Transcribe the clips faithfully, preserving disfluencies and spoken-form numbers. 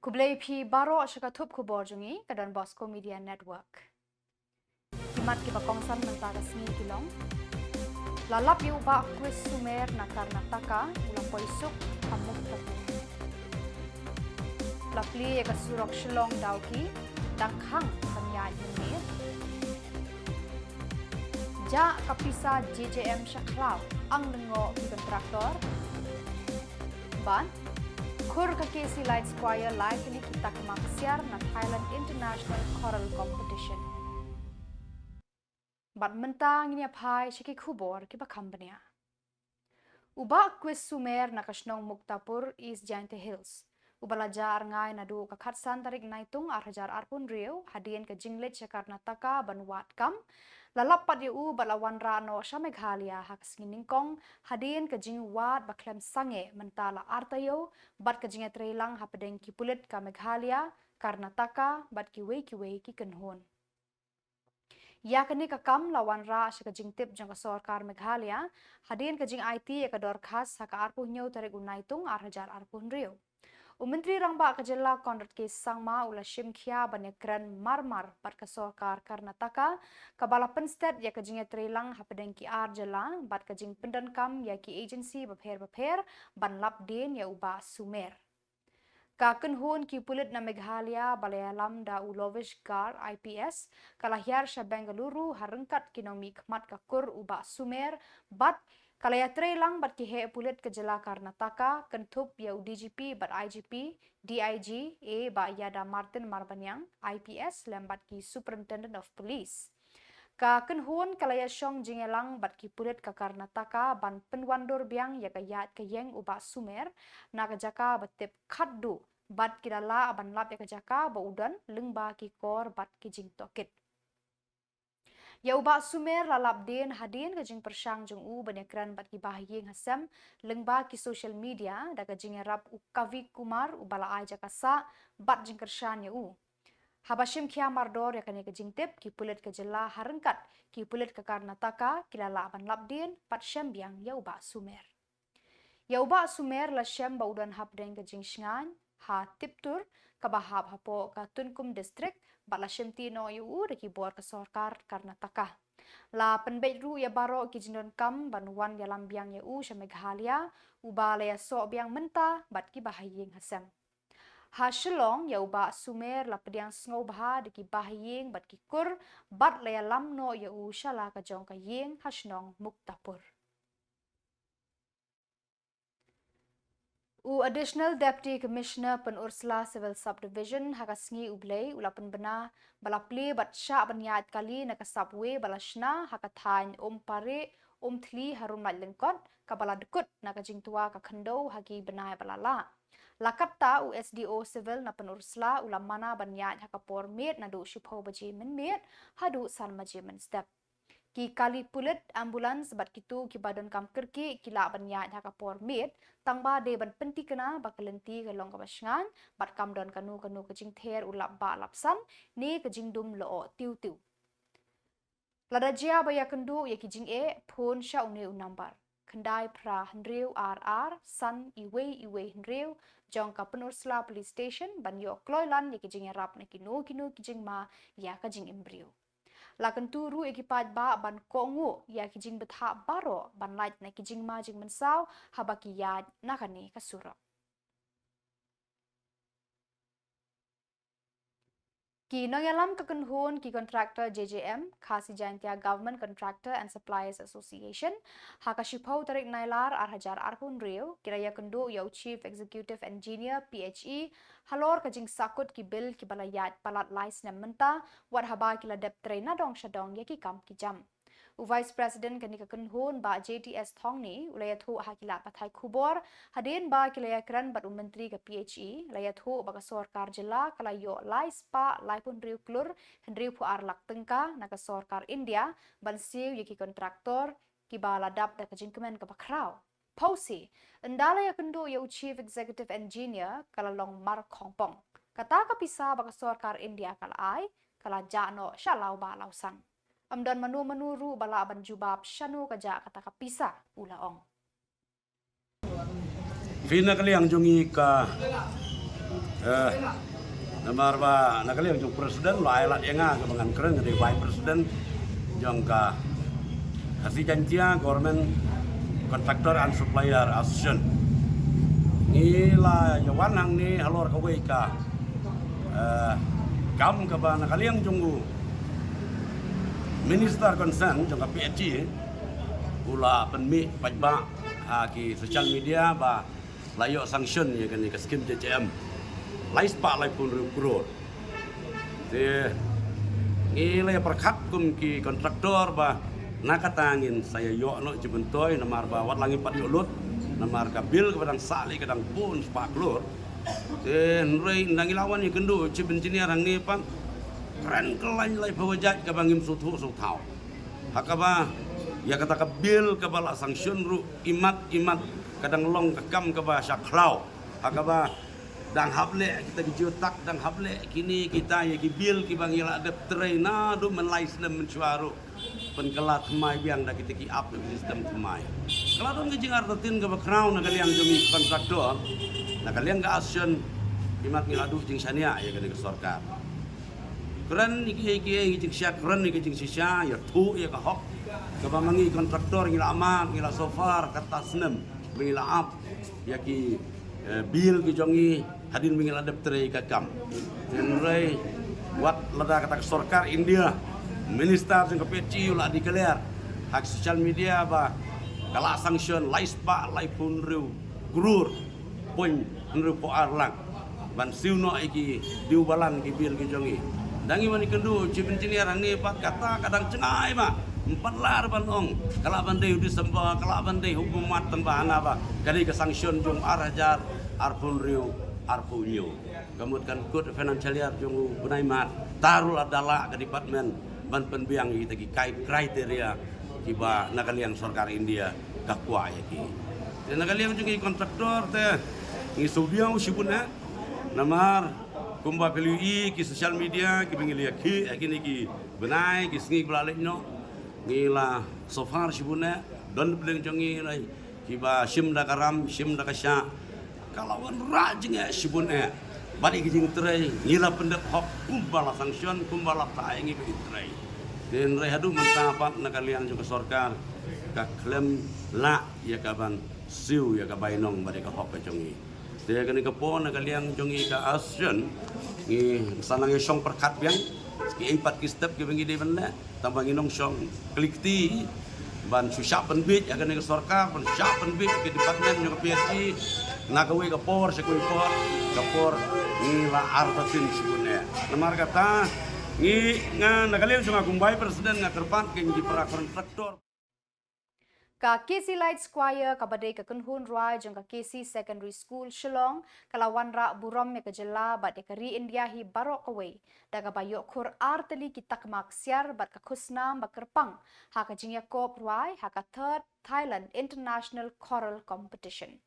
Khublei phi baroh sha ka thup khubor jong ngi ka Don Bosco Media Network. Ki mat kiba kongsan mynta ka sngi ki long: La lap ïa u Bah Chris Sumer na Karnataka, u la poi suk ha Muktapur. La plie ïa ka surok Shillong Dawki, dang khang ban ïaid mynmiet. Jah ka pisa J J M sha khlaw, ang lyngngoh ki kontraktor. Bad khur ka K C Lights Choir lai tylli ki takma ksiar na Thailand International Choral Competition. Bad mynta ngin ïa phai sha ki khubor kiba kham bniah. U Bah Chris Sumer na ka shnong Muktapur, East Jaintia Hills, uba la jah rngai naduh ka khatsan tarik Naitung ar hajar arphew hynriew hadien ka jingleit sha Karnataka ban wad kam, la lap pat ïa u bad la wanrah noh sha Meghalaya ha ka sngi nyngkong hadien ka jingwad ba khlem sangeh mynta la ar taïew bad ka jingïatreilang hapdeng ki pulit ka Meghalaya, Karnataka bad kiwei kiwei ki kynhun. Ïa kane ka kam la wanrah sha ka jingtip jong ka sorkar Meghalaya hadien ka jingaiti ïa ka dorkhas ha ka arphew hynñiew tarik u Naitung ar hajar arphew hynriew. U Myntri Rangbah ka jylla Conrad K Sangma u la shim khia ban ïakren marmar bad ka sorkar Karnataka, kaba la pynstet ïa ka jingïatreilang hapdeng ki ar jylla bad ka jingpyndonkam ïa ki agency bapher bapher ban lap dien ïa u Bah Sumer. Ka kynhun ki pulit na Meghalaya ba la ïalam da u Lovish Garg, I P S, ka la hiar sha Bengaluru ha ryngkat ki nongmihkhmat ka kur u Bah Sumer bad ka la ïatreilang bad ki heh pulit ka jylla Karnataka, kynthup ïa u D G P bad I G P, D I G A Bah Yada Martin Marbaniang, I P S, lem bad ki Superintendent of Police. Ka kynhun ka la ïashong jingïalang bad ki pulit ka Karnataka ban pynwandur biang ïa ka ïaid ka ïeng u Bah Sumer na ka jaka ba tip khatduh bad ki la lah ban lap ïa ka jaka ba u don lyngba ki kor bad ki jingtohkit. Ïa u Bah Sumer la lap dien hadien ka jingpyrshang jong u ban ïakren bad ki bahaïing hasem lyngba ki social media da ka jingïarap u Kavi Kumar uba la ai jaka sah bad jingkyrshan ïa u. Haba shim khia mardor ïa kane ka jingtip, ki pulit ka jylla ha ryngkat ki pulit ka Karnataka ki la lah ban lap dien bad shem biang ïa u Bah Sumer. Ïa u Bah Sumer la shem ba u don hapdeng ka jingshngaiñ ha Tiptur kaba hap hapoh ka Tunkum District bad la shimti noh ïa u da ki bor ka sorkar Karnataka. La pynbeit ruh ïa baroh ki jingdonkam ban wan ïalam biang ïa u sha Meghalaya, uba la ïasoh biang mynta bad ki bahaïing hasem. Ha Shillong, ïa u Bah Sumer la pdiang sngewbha da ki bahaïing bad ki kur bad la ïalam noh ïa u sha la ka jong ka ïing ha shnong Muktapur. U Additional Deputy Commissioner Pynursla Civil Subdivision ha ka sngi U Blei u la pynbna ba la plie bad shah ban ïaid kali na ka subway ba la shna ha ka thaiñ Umpare Umthli harum Laitlyngkot, kaba la dkut na ka jingtwa ka khyndew ha ki bnai ba la lah. La katta u S D O Civil na Pynursla u la mana ban ïaid ha ka por miet naduh shiphew baje mynmiet haduh san baje mynstep. Ki kali pulit, ambulance bad kito kiba donkam kyrkieh ki lah ban ïaid ha ka por miet, tangba dei ban pynthikna ba ka lynti ka long kaba shngaiñ bad kam don kano kano ka jingther u lap bah lap san ne ka jingdum lyoh tiew tiew. Lada jia ba ïakynduh ïa ki jingeh, phone sha une u number: khyndai phra hynriew ar ar san iwei iwei hynriew jong ka Pynursla Police Station ban ïoh kloi lan ïa ki jingïarap na kino kino ki jingma ïa ka jingim briew. La kyntu ruh ïa ki paidbah ban kohnguh ïa ki jingbthah baroh ban lait na ki jingma jingmynsaw haba ki ïaid na kane ka surok. Ki nongïalam ka kynhun ki contractor J J M, Khasi Jaintia Government Contractor and Suppliers Association, ha ka shiphew tarik Nailar ar hajar arphew hynriew, ki la ïakynduh ïa u Chief Executive Engineer, P H E, halor ka jingsahkut ki bill kiba la ïaid palat lai snem mynta, wat haba ki la dep trei nadong shadong ïa ki kam ki jam. U Vice President kane ka kynhun Bah J T S Thongni u la ïathuh ha ki lad pathai khubor hadien ba ki la ïakren bad u Myntri ka P H E, la ïathuh ba ka sorkar jylla ka la ïoh lai spah laiphew hynriew klur hynriewphew ar lak tyngka na ka sorkar India ban siew ïa ki contractor kiba la dap da ka jingkmen kaba khraw. Phewse, ynda la ïakynduh ïa u Chief Executive Engineer, ka la long mar khongpong. Kata ka pisa ba ka sorkar India ka la ai, ka la jah noh sha law bah law san. Ym don mano mano ruh ba lah ban jubab shano ka jah kata ka pisa, u la ong. Phi na ka liang jong ngi ka Eh, namar ba na ka liang jong president la ai lad ïa nga kaba ngan kren ka dei vice president jong ka Khasi Jaiñtia Government Contractor and Supplier Association. Ngi la ïa wan hangne halor kawei ka, eh, kam kaba na ka liang jong u minister concern jong ka P H E u la pynmih paidbah ha ki social media ba la ïoh sanction ïa kane ka skim J J M lai spah lai phew hynriew klur. Te ngi la ïa pyrkhat kum ki contractor ba na kata ngin sa ïa ïoh noh jingmyntoi namar ba wat la ngi pat ïoh lut namar ka bill kaba dang sah lei ka dang bun spah klur. Te hynrei nda ngi la wan ïakynduh chief engineer hangne pat kren kyllaiñ lai phew jait kaba ngim sngewthuh sngewthaw. Ha kaba ïa kata ka bill kaba la sanction ruh imat imat ka dang long ka kam kaba sha khlaw. Ha kaba dang hap leh kita ki jingïoh tak, dang hap leh kine kita ïa ki bill kiba ngi la dep trei naduh mynlai snem mynshuwa ruh. Pynkylla thymmai biang da kita ki app, da ki system thymmai. Ka la don ka jingartatien kaba khraw na ka liang jong ngi contractor, na ka liang ka association, imat ngi la duh jingshaniah ïa kane ka sorkar. Kren ïa ki, ïa ki, ïa ki jingshakren, ïa ki jingshisha, ïathuh ïa ka hok kaba ma ngi contractor ngi la mad, ngi la suffer kata snem ba ngi la ap ïa ki, eh, bill ki jong ngi hadien ba ngi la dep trei ka kam. Hynrei wat lada kata ka sorkar India, minister jong ka P H E u la declare ha ka social media ba ka la sanction lai spah lai phew hynriew klur point hynriew phew ar lak ban siew noh ïa ki due balance ki bill ki jong ngi. Nda ngi wan ïakynduh chief engineer hangne pat kata ka dang jngai ba ym pat lah ban ong ka lah ban dei u December, ka lah ban dei u March, tang ba hana ba ka dei ka sanction jong ar hajar arphew hynriew arphew hynñiew. Ka mut kan kut financial year jong u bnai March, tang ruh lada lah ka department ban pynbiang ïa kita ki kai-, criteria kiba na ka liang sorkar India ka kwah ïa ki. Te na ka liang jong ki contractor te ngi sngewdiaw shibun eh. Namar kumba phi la ïohi ki social media kiba ngi la ïakhih ha kine ki bnai ki sngi kiba la leit noh, ngi la suffer shibun eh. Don pdeng jong ngi la kiba shim da ka ram, shim da ka shah. Ka la wanrah jingeh shibun eh. Bad ïa ki jingtrei ngi la pyndep hok kumba la sanction, kumba la phah ïa ngi ba ngi trei. Te hynrei haduh mynta pat na ka liang jong ka sorkar ka khlem lah ïa ka ban siew ïa ka bainong bad ïa ka hok ka jong ngi. Te kane ka por na ka liang jong ngi ka association ngi sa nang ïa shong pyrkhat biang kiei pat ki step kiba ngi dei ban leh. Tang ba ngi nongshong klik ti ban shu shah pynbeit ïa kane ka sorkar, ban shu shah pynbeit ïa ka department jong ka P H E na kawei ka por sha kawei por, ka por ngi la artatien shibun eh. Namar kata ngi, nga na ka liang jong nga kum vice president nga kyrpad ïa ngi para contractor. Ka Khasi Lights Choir kaba dei ka kynhun rwai jong ka Khasi Secondary School Shillong ka la wanrah burom ïa ka jylla bad ïa ka ri India hi baroh kawei da kaba ïoh khur ar tylli ki takma ksiar bad ka khusnam ba kyrpang ha ka jingïakop rwai ha ka Third Thailand International Choral Competition.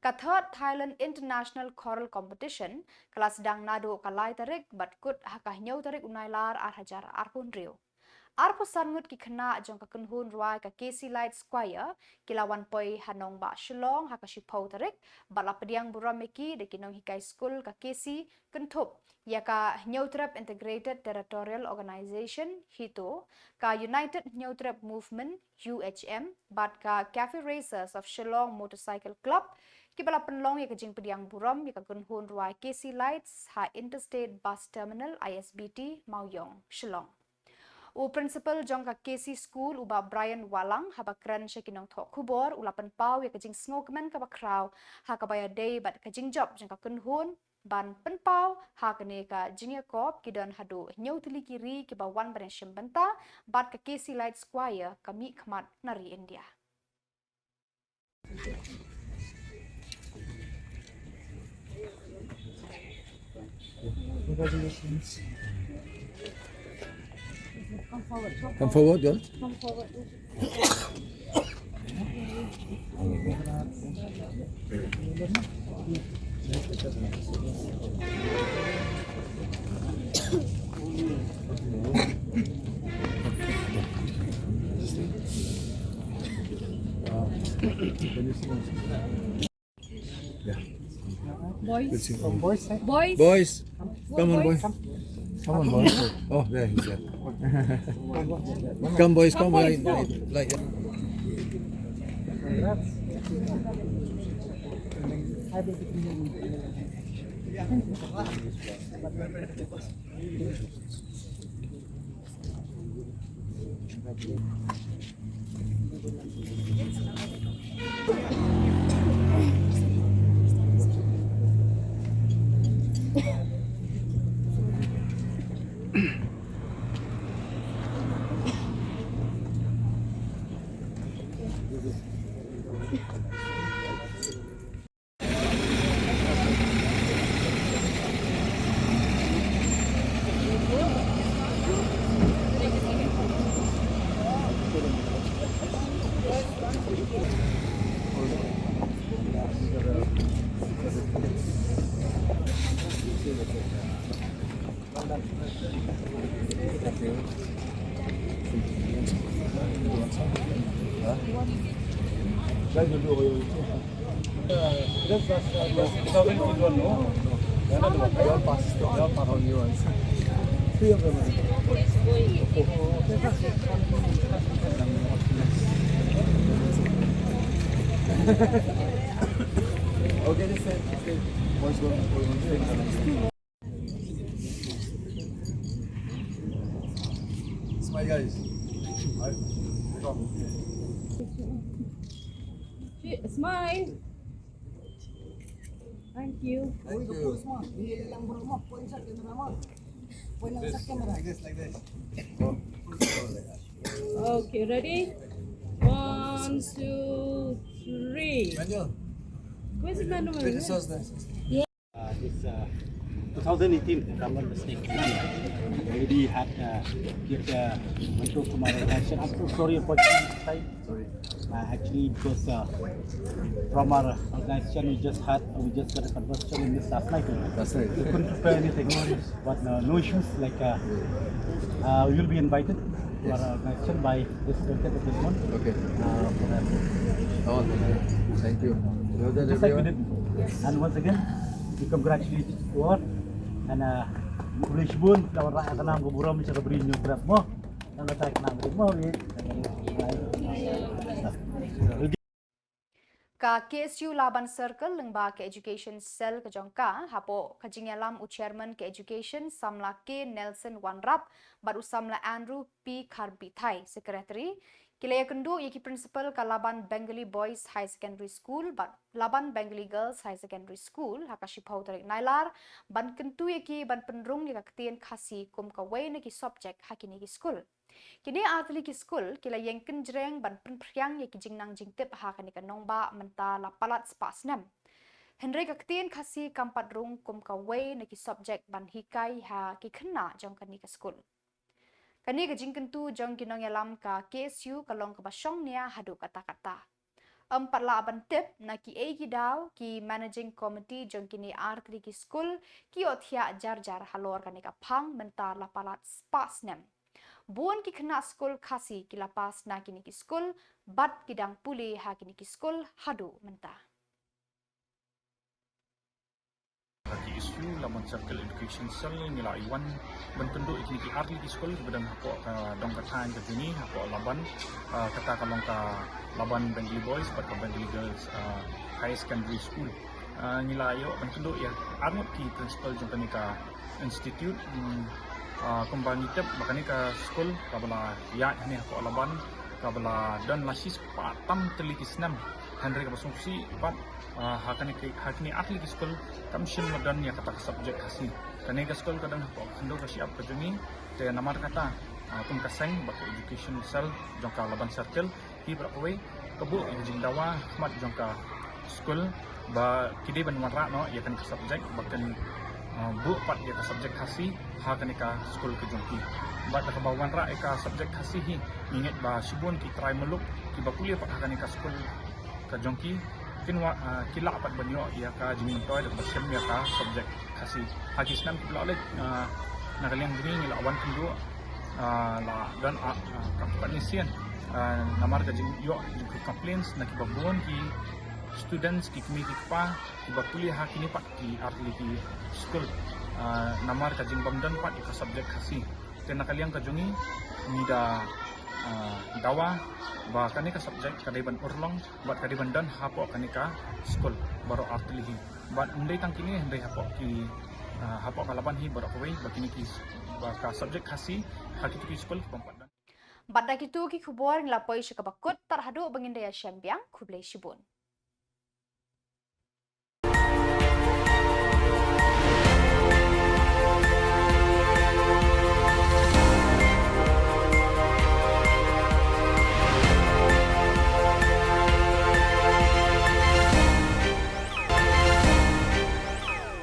Ka Third Thailand International Choral Competition ka la sdang naduh ka lai tarik bad kut ha ka hynñiew tarik u Nailar ar hajar arphew hynriew. Arphew san ngut ki khynnah jong ka kynhun rwai ka Khasi Lights Choir ki la wan poi ha nongbah Shillong ha ka shiphew tarik bad la pdiang burom ïa ki da ki nonghikai skul ka Khasi kynthup ïa ka Hynñiewtrep Integrated Territorial Organization, HITO, ka United Hynñiewtrep Movement, U H M, bad ka Cafe Racers of Shillong Motorcycle Club kiba la pynlong ïa ka jingpdiang burom ïa ka kynhun rwai Khasi Lights ha Interstate Bus Terminal, I S B T, Mawïong, Shillong. U principal jong ka Khasi School, u Bah Brian Wahlang, haba kren sha ki nongthoh khubor u la pynpaw ïa ka jingsngewkmen kaba khraw ha kaba ïadei bad ka jingjop jong ka kynhun ban pynpaw ha kane ka jingïakop. Ki don haduh hynñiew tylli ki ri kiba wan ban ïashim bynta bad ka Khasi Lights Choir ka mihkhmat na ri India. Congratulations. Come forward, girls. Boys. Boys. Boys. Come on, boys. Come on, boys. Oh, there he's there. Come, boys, come, right, right, right. Okay, this side, this side. Boys, go, go, go. Smile, guys. Smile. Smile. Thank you. Thank you. Like this, like this. Okay, ready? One, two, three. Manual. Where's the manual? Wait, this was the Uh, this uh, two thousand eighteen, if I'm not mistaken, we already had uh, get uh, Mantu Kumar organization. I'm so sorry for the time. Sorry. Uh, actually, because uh, from our organization, we just had we just got a conversation in this last night. That's right. We couldn't prepare anything, but uh, no issues. Like uh, uh, we will be invited to our organization by this twenty-fifth of this month. Okay. Uh, for that. Oh, thank you. Thank you. Just like we did. And once again, we congratulate you all. And uh, ule shibun, la wara ka nam ko burom sa ka brin ñu grab mo. Nang ka tak nam mo wi. Ka K S U Laban Circle lyngba ka Education Cell ka jong ka, hapoh ka jingïalam u Chairman ka Education, Samla K Nelson Wanrap bad u Samla Andrew P Kharbithai, Secretary, ki la ïakynduh ïa ki Principal ka Laban Bengali Boys High Secondary School bad Laban Bengali Girls High Secondary School ha ka shiphew tarik Nailar ban kyntu ïa ki ban pynrung ïa ka ktien Khasi kum kawei na ki subject ha kine ki skul. Kine artylli ki skul ki la ïeng kynjreng ban pynphriang ïa ki jingnang jingtip ha kane ka nongbah mynta la palat spah snem. Hynrei ka ktien Khasi kam pat rung kum kawei na ki subject ban hikai ha ki khynnah jong kane ka skul. Kane ka jingkyntu jong ki nongïalam ka K S U ka long kaba shong nia haduh katta katta. Ym pat lah ban tip na kiei ki daw ki Managing Committee jong kine artylli ki skul ki ïohthiah jar jar halor kane ka phang mynta la palat spah snem. Bun ki khynnah skul Khasi ki la pass na kine ki skul bad ki dang pule ha kine ki skul haduh mynta. Ka K S U Laban Circle Education Cell ngi la ïa wan ban kynduh ïa kine ki artylli ki skul kiba don hapoh ka dong ka thaiñ ka jong ngi hapoh Laban, ah, kata ka long ka Laban Bengali Boys bad ka Bengali Girls, ah, Higher Secondary School. Ah, ngi la ïoh ban kynduh ïa arngut ki principal jong kane ka institute, mm, ah, kumba ngi tip ba kane ka skul kaba la ïaid hangne hapoh Laban kaba la don la shispah tam tylli ki snem. Hynrei kaba sngewsih pat, ah, ha kane ki, ha kine artylli ki skul kam shym la don ïa kata ka subject Khasi. Kane ka skul ka don hapoh ka khyndew ka shyiap ka jong ngi, te namar kata, ah, kum ka seng bad ka Education Cell jong ka Laban Circle, hi baroh kawei ka buh ïa ka jingdawa ha khmat jong ka skul ba ki dei ban wanrah noh ïa kane ka subject, ba kin, ah, buh pat ïa ka subject Khasi ha kane ka skul ka jong ki. Bad da kaba wanrah ïa ka subject Khasi hi, ngi ngeit ba shibun ki trai muluk kiba pule pat ha kane ka skul ka jong ki, kin wa, ah, ki lah pat ban ïoh ïa ka jingmyntoi da kaba shem ïa ka subject Khasi. Ha ki snem kiba la leit, ah, na ka liang jong ngi ngi la wan kynduh, ah, la don, ah, ah, kam pat ni sien, ah, namar ka jingïoh jong ki complaints na kiba bun ki Students, ki kmie ki kpa kiba pule ha kine pat ki artylli ki skul, ah, namar ka jingbym don pat ïa ka subject Khasi. Te na ka liang ka jong ngi, ngi da, ah, dawa ba kane ka subject ka dei ban urlong bad ka dei ban don hapoh kane ka skul baroh artylli hi. Bad ym dei tang kine, hynrei hapoh ki, ah, hapoh ka Laban hi baroh kawei, ba kine ki, ba ka subject Khasi ha kito ki skul ki bym pat don. Bad da kito ki khubor ngi la poi sha kaba kut, tad haduh ba ngin da ïashem biang, khublei shibun.